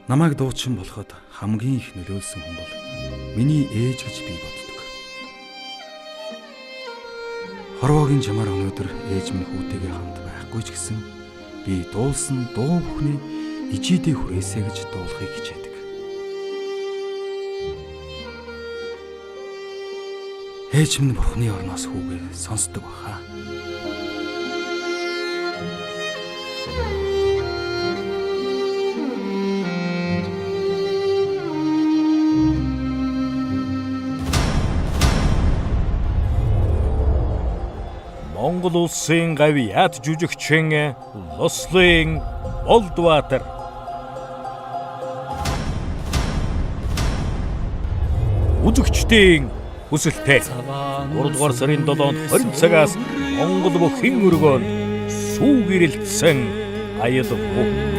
Намайг дуучин болоход хамгийн их нөлөөлсөн хүн бол миний ээж гэж би боддог. Хорвоогийн чамаар өнөөдөр ээж минь хүүтэйгээ хамт байхгүй ч гэсэн би дуулсан дуу бүхний ижийдээ хүрээсэй гэж дуулахыг хичээдэг. Ээж минь бурхны орноос хүүгээ сонсдог баха. Монгол улсын гавьяат жүжигчин Лослын Болдватар. Үзэгчдийн хүсэлтээр 3 дугаар сарын 7-нд 20 цагаас Монгол бүх хэн өргөөнд сүү гэрэлтсэн аялал.